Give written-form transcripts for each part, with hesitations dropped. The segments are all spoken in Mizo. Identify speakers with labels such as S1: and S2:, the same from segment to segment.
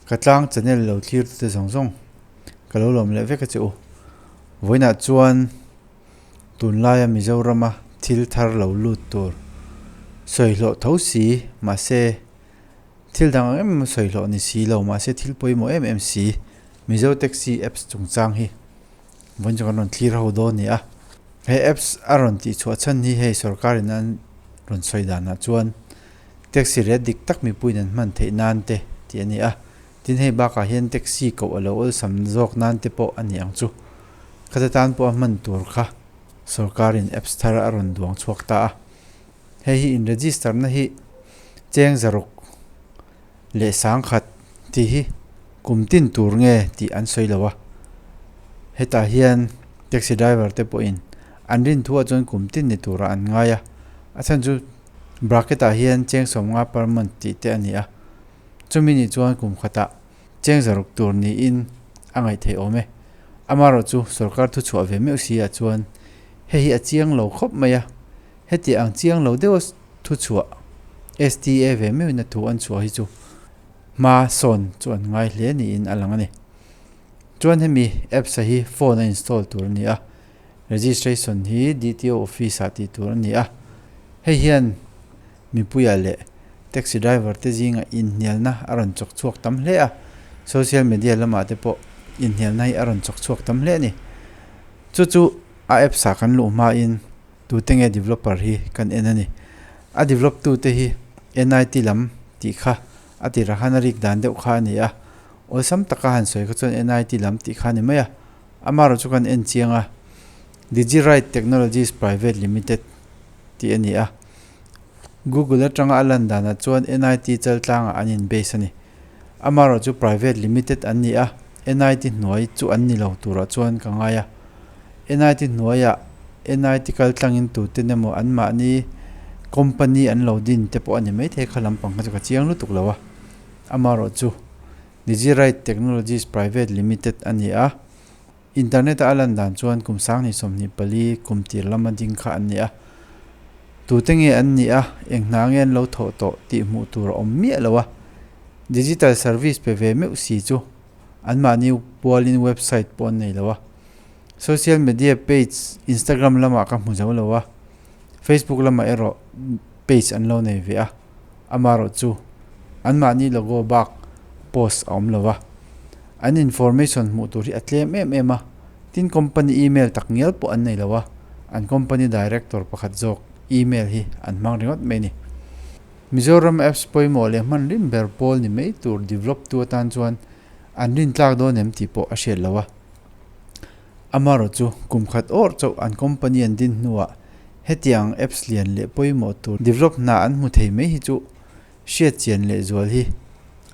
S1: Ka tlang channel lo thlir tute zawng zawng ka lo lawm leh vek a che u. Vawiinah chuan tunlaia Mizorama thil thar lo lut tur sawi hlawh tho si mahse thil dang ang em em sawi hlawh ni si lo mahse thil pawimawh em em si Mizo Taxi Apps chungchang hi vawiin chu kan rawn thlir ho dawn a ni a. He apps a rawn tih chhuah chhan hi hei sorkar in an rawn sawi danah chuan taxi rate dik tak mipuiin an hman theih nan te tih a ni a. Tin hei bakah hian taxi koh a lo awlsam zawk nan te pawh a ni ang chu. Khata tan pawh a hman tur kha sorkar in apps thar a rawn duang chhuak ta a. Hei hi in register na hi cheng zaruk leh sangkhat tih hi kum tin tur nge tih an sawi lo a. Hetah hian taxi driver te pawhin an rin thuah chuan kum tin ni turah an ngai a. A chhan chu bracket ah hian cheng sawmnga per month tih te a ni a. Chumi nih chuan kum khatah cheng zaruk tur niin a ngaih theih awm e. Amaherawh chu sorkar thuchhuah ve meuh si ah chuan hei hi a chiang lo khawp mai a. Heti ang chiang lo deuha thuchhuah STA ve meuhin a thu an chhuah hi chu hma sawn chu an ngai hle niin a lang a ni. Chuan hemi apps a hi phone a install tur a ni a, registration hi DTO office ah tih tur a ni a. Hei hian mipuia leh taxi driver te zinga inhnialna a rawn chawk chhuak tam hle a, social media lamah te pawh inhnialna hi a rawn chawk chhuak tam hle a ni. Chu chu a apps ah kan luh hmain Tute nge developer hi kan en a ni. A develop tute hi NIT lam tih kha a tirah khan a rik dan deuh kha a ni a. Awlsam taka han sawi kha chuan NIT lam tih kha a ni mai a. Amaherawh chu kan en chiang a, Digiride Technologies Private Limited tih a ni a. Google atanga a lan danah chuan NIT chaltlangah an in base a ni. Amaherawh chu private limited an ni a, NIT hnuai chu an ni lo turah chuan ka ngai a. NIT hnuaiah NIT kal tlangin tuten emaw anmahni company an lo din te pawh a ni maithei kha lampang kha chu ka chiang lutuk lo a. Amaherawh chu Digiride Technologies Private Limited a ni a, Internet a a lan dan chuan kum sanghnih 24 kum tir lama ding kha an ni a. Tute nge an nih a, eng hna nge an lo thawh tawh tih hmuh tur a awm miah lo a. Digital service pe ve meuh si chu anmahni pualin website pawh an nei lo a. Social media page Instagram lamah ka hmu zo lo a, Facebook lamah erawh page an lo nei ve a. Amaherawh chu anmahni logo bak post a awm lo a, an information hmuh tur hi a tlem em em a, tin company email tak ngial pawh an nei lo a, an company director pakhat zawk email hi an hmang ringawt mai a ni. Mizoram apps pawimawh leh hman rim ber pawl ni mai tur develop tu atan chuan an rintlak dawn em tih pawh a hriat lo a. Amaherawh chu kum khat awr chauh an company an din hnuah hetiang apps lian leh pawimawh tur develop hna an hmu thei mai hi chu hriat chian leh zual hi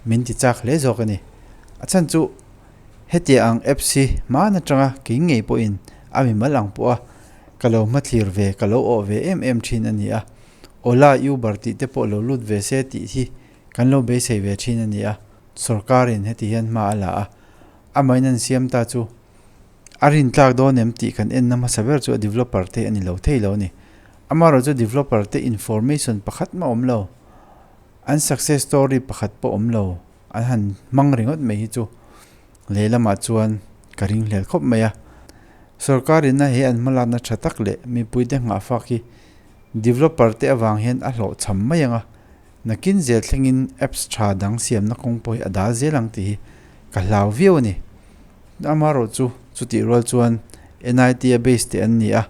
S1: min ti chak hle zawk a ni. A chhan chu hetiang ang apps hi hman atanga kei ngei pawhin a mimal ang pawha ka lo hmathlir ve, ka lo awh ve em em thin a ni a. Ola, Uber tih te pawh lo lut ve se tih hi kan lo beisei ve thin a ni a. Sorkarin heti hian hma a la a, amahin an siam ta chu A rintlak dawn em tih kan enna hmasa ber chu a developer te a ni lo thei lo a ni. Amaherawh chu developer te information pakhat mah awm lo, an success story pakhat pawh awm lo, an han hmang ringawt mai hi chu lehlamah chuan ka ringhlel khawp mai a. Sorkar ina he an hmalakna tha tak leh mipuite nghahfak hi developer te avang hian a hlawhchham mai ang a, nakin zel thlengin apps tha dang siamna kawng pawh hi a dal zel ang tih hi ka hlau viau a ni. Amaherawh chu chutih rual chuan NIT a base te an ni a,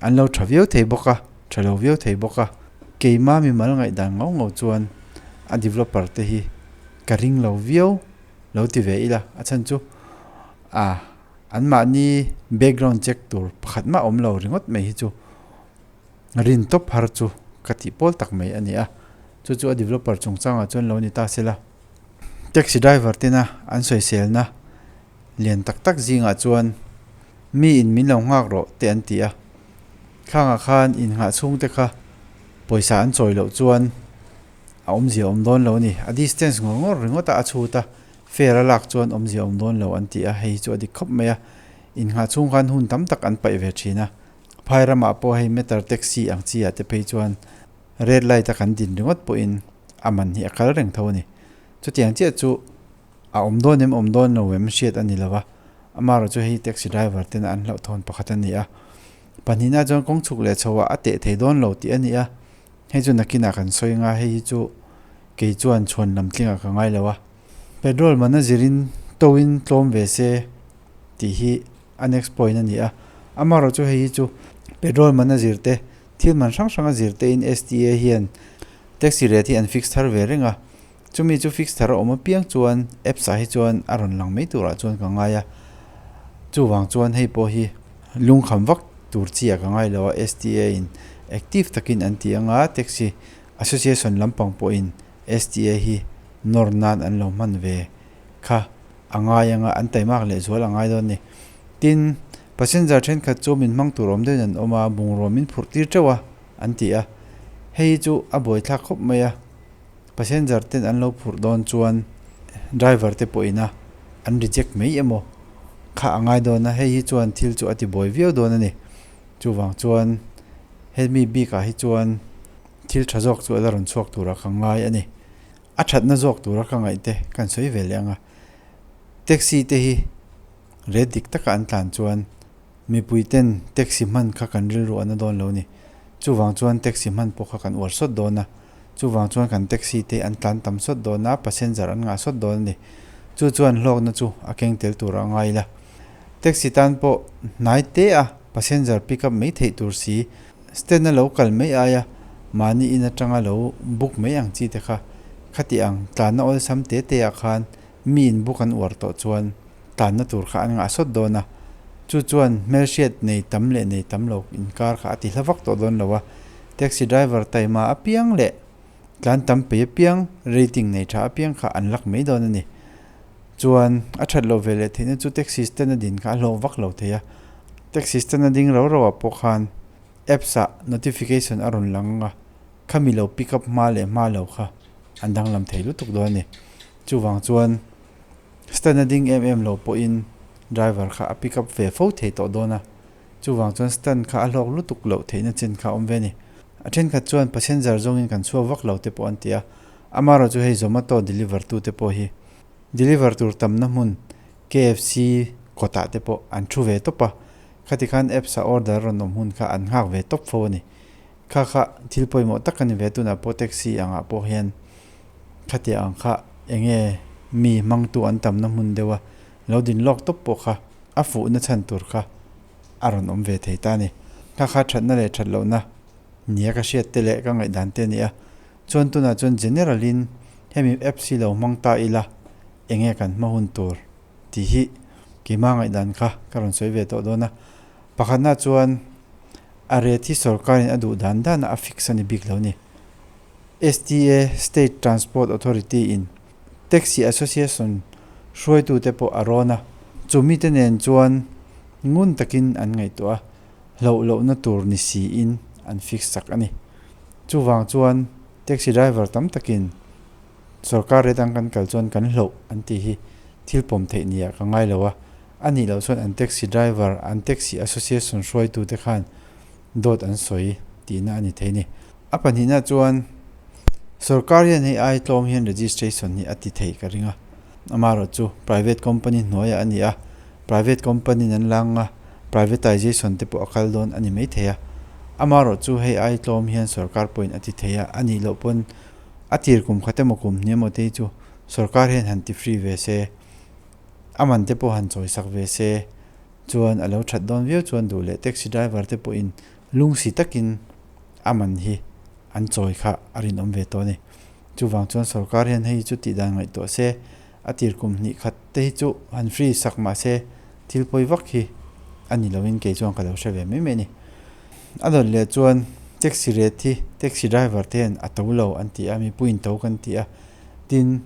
S1: an lo tha viau thei bawk a, tha lo viau thei bawk a. Keima mimal ngaihdan ngau ngau chuan a developer te hi ka ring lo viau lo ti ve ila, a chhan chu ah anmahni background check tur pakhat mah awm lo ringawt mai hi chu rin tawp har chu ka tih pawl tak mai a ni a, chu chu a developer chungchangah chuan lo ni ta se la. Taxi driver tena an sawiselna lian tak tak zingah chuan mi in min lo nghak rawh te an ti a, thlangah khan innghah chhungte kha pawisa an chawi loh chuan a awmzia awm dawn lo a ni. A distance ngawr ngawr ringawt a a chhut a, fare a lak chuan awmzia awm dawn lo an ti a, hei chu a dik khawp mai a, innghah chhung khan hun tam tak an paih ve thin a, phai ramah pawh hei meter taxi ang chi ah te phei chuan red light a kan din ringawt pawhin a man hi a kal reng tho a ni. Chutiang chiah chu A awm dawn em awm dawn lo em hriat a ni lo va, amaherawhchu hei taxi driver tena an hlauhthawn pakhat a ni a. Pahnihna chuan kawng chhuk leh chho ah a teh thei dawn lo tih a ni a, hei chu nakinah kan sawi anga hei hi chu kei chuan chhuan lam tlingah ka ngai lo a. Petrol man a zirin tawin tlawm ve se tih hi a next point a ni a, amaherawhchu hei hi chu petrol man a zir te thil man hrang hrang a zir te in STA hian taxi rate hi an fix thar ve reng a. Chumi chu fix thar a awm apiang chuan apps ah hi chuan a rawn lang mai turah chuan ka ngai a, chuvang chuan hei pawh hi lungkham vak tur chi ah ka ngai lo a, STA in active takin an ti anga taxi association lampang pawhin STA hi nawr nan an lo hman ve kha a ngai anga an taimak leh zual a ngai dawn a ni. Tin, passenger thenkhat chu min hmang tur awm deuhin an awm a, bungrua min phurh tir teuh a an ti a, hei chu a buaithlak khawp mai a. Passenger ten an lo phurh dawn chuan driver te pawhin a an reject mai emaw kha a ngai dawn a, hei hi chuan thil chu a ti buai viau dawn a ni. Chuvang chuan hemi bik ah hi chuan thil tha zawk chu a la rawn chhuak turah ka ngai a ni. A thatna zawk tura ka ngaih te kan sawi ve leh ang a, taxi te hi rate dik taka an tlan chuan mipui ten taxi hman kha kan rilru a na dawn lo a ni. Chuvang chuan taxi hman pawh kha kan uar sawt dawn a, chuvang chuan kan taxi te an tlan tam sawt dawn a, passenger an ngah sawt dawn a ni. Chu chuan hlawkna chu a keng tel tur a ngai la. Taxi tan pawh hnai te a passenger pick up mai theih tur si, stand a lo kal mai aia mahni in atanga lo book mai ang chi te kha khati ang tlanna awlsam te te ah khan mi in book an uar tawh chuan tlanna tur kha an ngah sawt dawn a, chu chuan hmelhriat nei tam leh nei tam lo inkar kha a ti hla vak tawh dawn lo a, taxi driver taima apiang leh tlan tam pei apiang rating nei tha apiang kha an lak mai dawn a ni. Chuan a that loh ve leh theihna chu taxi stand a din kha a hlawk vak lo thei a, taxi stand a ding rau rau ah pawh khan apps ah notification a rawn lang a, khami lo pick up hma leh hma lo kha an danglam thei lutuk dawn a ni. Chuvang chuan stand a ding em em lo pawhin driver kha a pick up ve fo thei tawh dawn a, chuvang chuan stand kha a hlawk lutuk loh theihna chin kha a awm ve a ni. A thenkhat chuan passenger zawngin kan chhuak vak lo te pawh an ti a, amaherawhchu hei Zomato deliver tu te pawh hi deliver tur tamna hmun KFC kawtah te pawh an thu ve tawp a, khati khan apps a order rawn awm hun kha an nghak ve tawp fo a ni. Kha kha thil pawimawh tak a ni ve tunah pawh taxi angah pawh hian Khatiang ang kha enge mi hmangtu an tamna hmun deuha lo din lawk tawp pawh kha a fuhna chhan tur kha a rawn awm ve thei ta a ni. Kha kha thatna leh that lohna nia ka hriat te leh ka ngaihdan te a ni a. Chuan tunah chuan general in hemi apps hi lo hmang ta ila enge kan hma hun tur tih hi keimah ngaihdan kha ka rawn sawi ve tawh dawn a. Pakhatna chuan a rate hi sorkarin a duh dan danah a fix a ni bik lo a ni. STA, State Transport Authority, in Taxi Association hruaitute pawh a rawn a, chu mite nen chuan ngun takin an ngaihtuah a, hlauh lohna tur ni siin an fix chak a ni. Chuvang chuan taxi driver tam takin sorkar rate ang kan kal chuan kan hlauh an tih hi thil pawm theih niah ka ngai lo a, a nih loh chuan an taxi driver, an taxi association hruaitute khan dawt an sawi tihna a ni thei a ni. A pahnihna chuan sorkar hian hei ai tlawm hian registration hi a ti thei ka ring a, amaherawh chu private company hnuaiah a ni a, private company in an lang a, privatization te pawh a kal dawn a ni maithei a, amaherawh chu hei ai tlawm hian sorkar pawhin a ti thei a, a nih loh pawn a tir kum khat emaw kum hnih emaw te hi chu sorkar hian han ti free ve se, a man te pawh han chawi sak ve se chuan a lo that dawn viau chuan duh leh taxi driver te pawhin lungsi takin a man hi an chawi kha a rinawm ve tawh a ni. Chuvang chuan sorkar hian hei chu tih dan ngaihtuah se, a tir kum hnih khat te hi chu han free sak mah se thil pawi vak hi a ni loin kei chuan ka lo hre ve mai mai a ni. A dawt leh chuan taxi rate hi taxi driver te hian a to lo an ti a, mipuiin to kan ti a, tin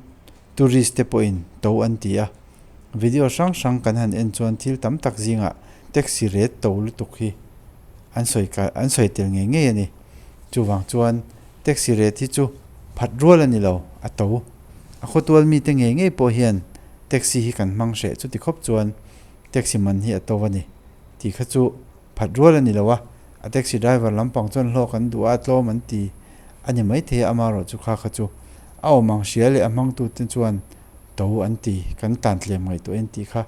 S1: tourist te pawhin to an ti a. Video hrang hrang kan han en chuan thil tam tak zingah taxi rate to lutuk hi an sawi ka an sawi tel ngei ngei a ni. Chuvang chuan taxi rate hi chu phat rual a ni lo, a to. A khawtual mite ngei ngei pawh hian taxi hi kan hmang hreh chuti khawp chuan taxi man hi a to a ni tih kha chu phat rual a ni lo a, a taxi driver lampang chuan hlawk an duh a, tlawm an ti a ni maithei a, amaherawhchu kha kha chu a awm ang hria leh a hmangtute chuan. to an ti, kan tlan tlem ngaihtuah en tih kha,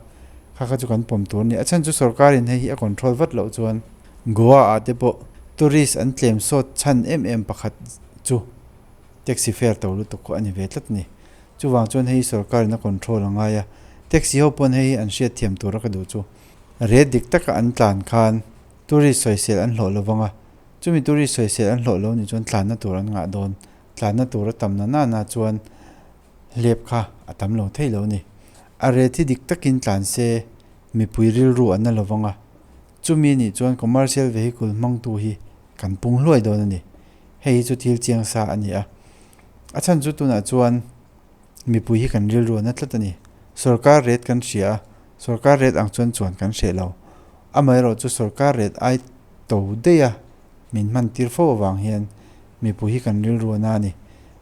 S1: kha kha chu kan pawm tur a ni. A chhan chu sorkarin hei hi a control vat loh chuan Goa ah te pawh tourist an tlem sawt chhan em em pakhat chu taxi fare to lutuk kha a ni ve tlat a ni. Chuvang chuan hei hi sorkarin a control a ngai a, taxi ho pawn hei hi an hriatthiam tura ka duh chu rate dik taka an tlan khan tourist sawisel an hlawh lo vang a, chumi tourist sawisel an hlawh lo nih chuan tlanna tur an ngah dawn, tlanna tur a tam na nana chuan hlep kha a tam lo thei lo a ni. A rate hi dik takin tlan se mipui rilru an na lo vang a, chumi nih chuan commercial vehicle hmangtu hi kan pung hluai dawn a ni. Hei hi chu thil chiang sa a ni a, a chhan chu tunah chuan mipui hi kan rilru a na tlat a ni. Sorkar rate kan hria a, sorkar rate ang chuan chuan kan hreh lo. Amaherawh chu sorkar rate ai to daih a min hman tir fo avang hian mipui hi kan rilru a na a ni.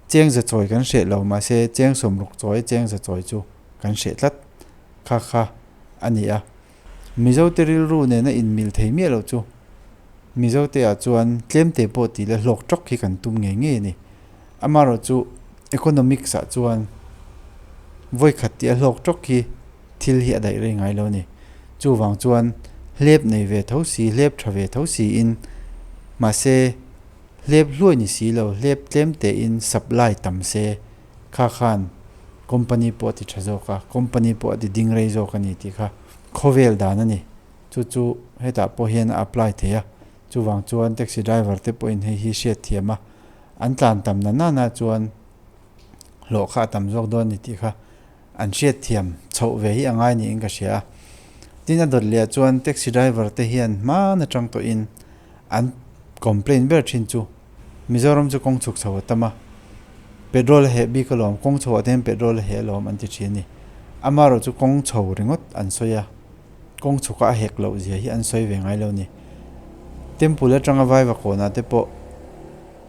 S1: Cheng za chawi kan hreh lo mahse cheng sawmruk chawi cheng za chawi chu kan hreh tlat kha kha a ni a. Mizote rilru nena inmil thei miah loh chu Mizote ah chuan tlemte pawh tih leh hlawk tawk hi kan tum ngei ngei a ni. Amaherawh chu economics ah chuan vawikhat tih a hlawk tawk hi thil hi a daih rei ngai lo a ni. Chuvang chuan hlep nei ve tho si, hlep tha ve tho siin mahse hlep hluai ni si lo, hlep tlem tein supply tam se kha khan company pawh a ti tha zawk a, company pawh a ti ding rei zawk a ni tih kha khawvel dan a ni. Chu chu hetah pawh hian a apply thei a, chuvang chuan taxi driver te pawhin hei hi hriat thiam a, an tlan tam na nana chuan hlawh kha a tam zawk dawn a ni tih kha an hriat thiam chhoh ve hi a ngai niin ka hria a. Tin a dawt leh ah chuan taxi driver te hian hman atang tawhin an complain ber thin chu Mizoram chu kawng chhuk chho a tam a, petrol a heh bik alawm, kawng chho ah te hian petrol a heh alawm an ti thin a ni. Amaherawh chu kawng chho ringawt an sawi a, kawng chhuk a hek loh zia hi an sawi ve ngai lo a ni. Temple atanga Vaiva kawnah te pawh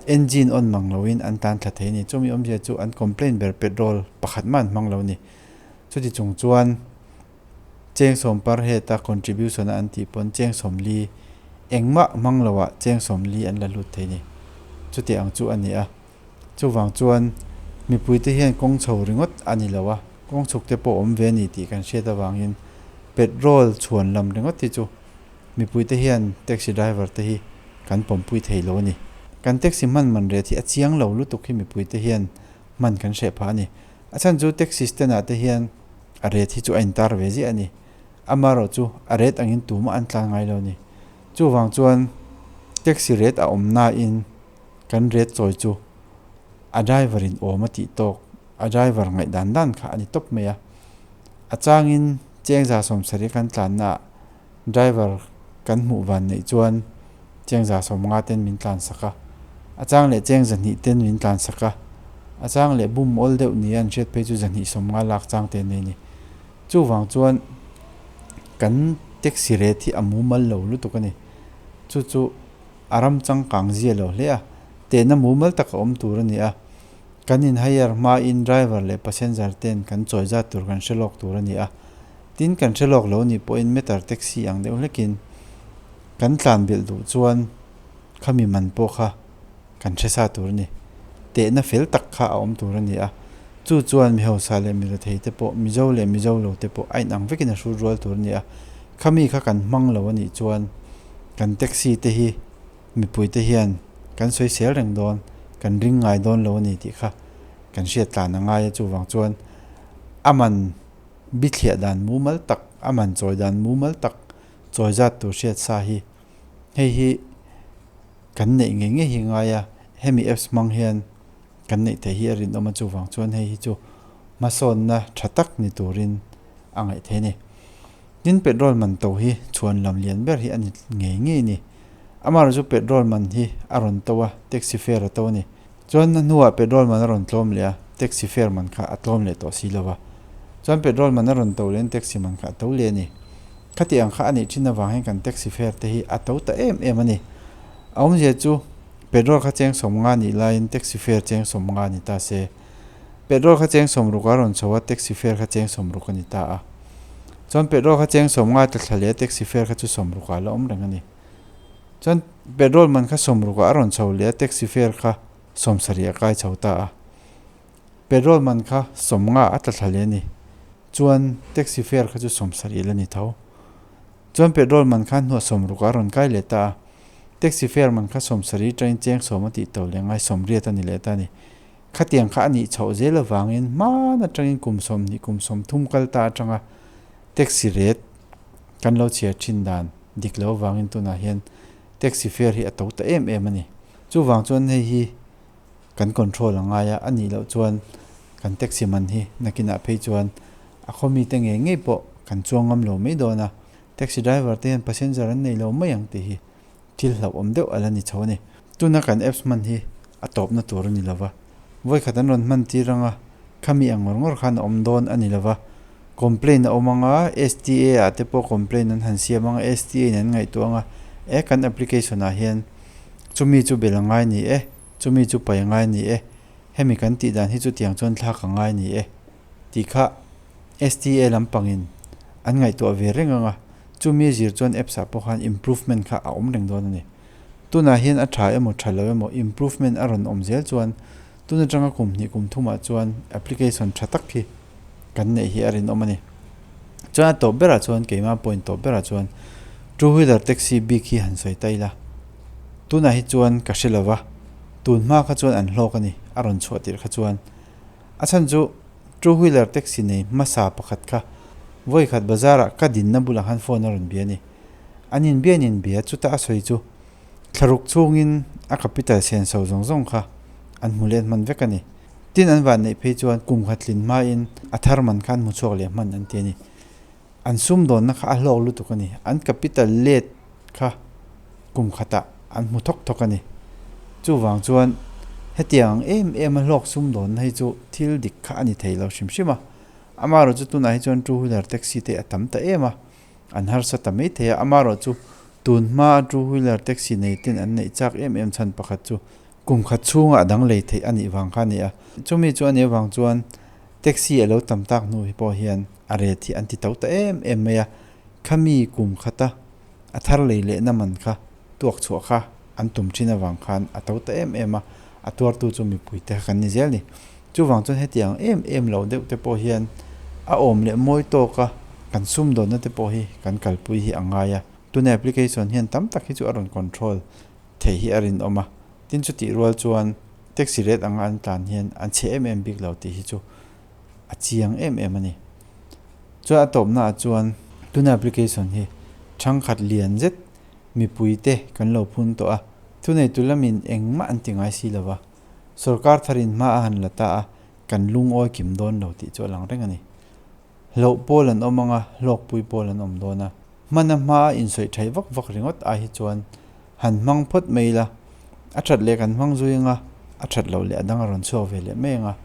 S1: engine on mang loin an tan thla thei a ni. Chumi awmzia chu an complain ber petrol pakhat mah an hmang lo a ni. Chuti chung chuan cheng sawm per head a contribution a an tih pawn cheng sawmli engmah hmang loah cheng sawmli an la lut thei a ni. Chuti ang chu a ni a. Chuvang chuan mipui te hian kawng chho ringawt a ni lo a, kawng chhuk te pawh awm ve a ni tih kan hriat avangin petrol chhuan lam ringawt hi chu mipui te hian taxi driver te hi kan pawmpui thei lo a ni. Kan taxi hman man rate hi a chiang lo lutuk hi mipui te hian hman kan hreh phah a ni. A chhan chu taxi stand ah te hian a rate hi chu a intar ve ziah a ni. Amaherawh chu a rate angin tumah an tlan ngai lo a ni. Chuvang chuan taxi rate a awm nain kan rate chawi chu a driver in awm a tih tawk, a driver ngaih dan dan kha a ni tawp mai a. A changin chengza sawmsarih kan tlanna ah driver kan hmuh van neih chuan chengza sawmnga ten min tlan sak a, a chang leh chengza hnih ten min tlan sak a, a chang leh bum awl deuh nia an hriat phei chu zahnih sawmnga lak chang te an nei a ni. Chuvang chuan kan taxi rate hi a mumal lo lutuk a ni. Chu chu a ram changkang zia lo hle a, tehna mumal tak a awm tur a ni a, kan in hire hmain driver leh passenger ten kan chawi zat tur kan hre lawk tur a ni a, tin kan hre lawk lo nih pawhin meter taxi ang deuh hlekin kan tlan belh duh chuan khami man pawh kha kan hre sa tur a ni. Tehna fel tak kha a awm tur a ni a, chu chuan mi hausa leh mi rethei te pawh Mizo leh Mizo lo te pawh a inang vekin a hrut rual tur a ni a, khami kha kan hmang lo a nih chuan kan taxi te hi mipui te hian kan sawi sel reng dawn, kan ring ngai dawn lo a ni tih kha kan hriat tlan a ngai a, chuvang chuan a man bithliah dan mumal tak, a man chawi dan mumal tak chawi zat tur hriat sa hi hei hi kan neih ngei ngei hi a ngai a, hemi apps hmang hian kan neih theih hi a rinawm a, chuvang chuan hei hi chu hmasawnna tha tak ni turin a ngaih theih a ni. Tin petrol man to hi chhuan lam lian ber hi a ni ngei ngei a ni. Amaherawh chu petrol man hi a rawn to a, taxi fare a to a ni. Chuan a hnuah petrol man a rawn tlawm leh a, taxi fare man kha a tlawm leh tawh si lo va. Chuan petrol man a rawn to leh in taxi man kha a to leh a ni. Khati ang kha a nih thin avang hian kan taxi fare te hi a to ta em em a ni. A awmzia chu petrol kha cheng sawmnga nih laiin taxi fare cheng sawmnga a ni ta se. Petrol kha cheng sawmruk a rawn chho a, taxi fare kha cheng sawmruk a ni ta a. Chuan petrol kha cheng sawmnga tla thla leh a, taxi fare kha chu sawmruk ah a la awm reng a ni. Chuan petrol man kha sawmruk ah a rawn chho leh a, taxi fare kha sawmsarih a kai chho ta a. Petrol man kha 50 a tla thla leh a ni. Chuan taxi fare kha chu 70 la ni tho. Chuan petrol man kha hnuah 60 a rawn kai leh ta a. Taxi fare man kha 70 atangin cheng 10 a tih to leh ngai 80 a ni leh ta a ni. Khatiang kha a nih chhoh zel avangin hman atangin kum 20 kum 30 kal ta atanga taxi rate kan lo chhiar thin dan dik lo avangin tunah hian taxi fare hi a to ta em em a ni. Chuvang chuan hei hi kan control a ngai a, a nih loh chuan kan taxi man hi nakinah phei chuan a khaw mite ngei ngei pawh kan chuang ngam lo mai dawn a, taxi driver te hian passenger an nei lo mai ang tih hi thil hlauhawm deuh a la ni chho a ni. Tuna kan apps hman hi a tawpna tur a ni lo va, vawikhat an rawn hman tir anga khami ang ngawr ngawr khan a awm dawn a ni lo va, complaint a awm anga STA ah te pawh complaint an han siam anga STA in an ngaihtuah anga e kan application ah hian chumi chu bel a ngai ni e, chumi chu pai a ngai ni e, hemi kan tih dan hi chutiang chuan thlak a ngai ni e tih kha STA lampangin an ngaihtuah ve reng anga chumi zir chuan apps ah pawh khan improvement kha a awm reng dawn a ni. Tunah hian a tha emaw tha lo emaw improvement a rawn awm zel chuan tun atanga kum hnih kum thumah chuan application tha tak hi kan neih hi a rinawm a ni. Chuan a tawp berah chuan keimah point tawp berah chuan two wheeler taxi bik hi han sawi ta ila. Tunah hi chuan ka hre lova, tun hma kha chuan an hlawk a ni a rawn chhuah tirh kha chuan. A chhan chu two wheeler taxi nei hmasa pakhat kha vawikhat bazar ah ka dinna bulah khan phone a rawn bia a ni. An inbia an inbia chuta a sawi chu thlaruk chhungin a capital senso zawng zawng kha an hmu let hman vek a ni. Tin an van neih phei chuan kum khat tlin hmain a thar man kha an hmu chhuak leh hman an ti a ni. An sumdawnna kha a hlawk lutuk a ni. An capital let kha kum khatah an hmu thawk thawk a ni. Chuvang chuan hetiang ang em em a hlawk sumdawnna hi chu thil dik kha a ni thei lo hrim hrim a. Amaherawh chu tunah hi chuan two wheeler taxi te a tam ta em a, an harsa ta mai thei a. Amaherawh chu tun hmaa two wheeler taxi nei ten an neih chak em em chhan pakhat chu kum khat chhunga a dang lei theih a nih vang kha a ni a. Chumi chu a nih avang chuan taxi a lo tam tak hnu hi pawh hian a ret hi an ti to ta em em mai a. Khami kum khata a thar lei lehna man kha tuak chhuah kha an tum thin avang khan a to ta em em a, a tuartu chu mipui te kha kan ni zel ni. Chuvang chuan hetiang em em lo deuh te pawh hian a awm leh mawi tawk a, kan sumdawnna te pawh hi kan kalpui hi a ngai a. Tuna application hian tam tak hi chu a rawn control theih hi a rinawm a, tin chutih rual chuan taxi rate anga an tlan hian an chhe em em bik lo tih hi chu a chiang em em a ni. Chuan a tawpna ah chuan tuna application hi thangkhat lian zet mipui te kan lo phun tawh a, thuneitu lamin engmah an ti ngai si lo va, sorkar tharin hma a han la ta a, kan lungawi kim dawn lo tih chu a lang reng a ni. Hlauh pawl an awm anga hlawkpui pawl an awm dawn a, hmana hma a insawi thaih vak vak ringawt ai hi chuan han hmang phawt mai ila, a that leh kan hmang zui anga, a that loh leh a dang a rawn chhuak ve leh mai anga,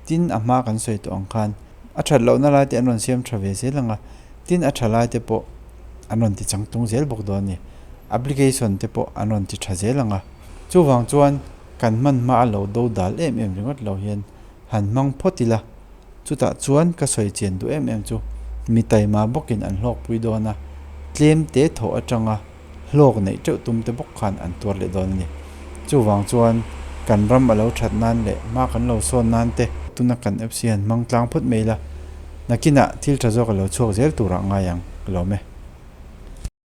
S1: tin a hma kan sawi tawh ang khan a that lohna lai te an rawn siam tha ve zel anga, tin a tha lai te pawh an rawn ti changtlung zel bawk dawn a ni, application te pawh an rawn ti tha zel anga, chuvang chuan kan hman hma a lo do dal em em ringawt lo hian han hmang phawt ila, chutah chuan ka sawi chian duh em em chu mi taima bawkin an hlawkpui dawn a, tlem te thawh atanga hlawk neih teuh tum te bawk khan an tuar leh dawn a ni. Chuvang chuan kan ram a lo that nan leh hma kan lo sawn nan te tuna kan apps hi han hmang tlang phawt mai ila, nakinah thil tha zawk a lo chhuak zel turah ngai ang ka lawm e.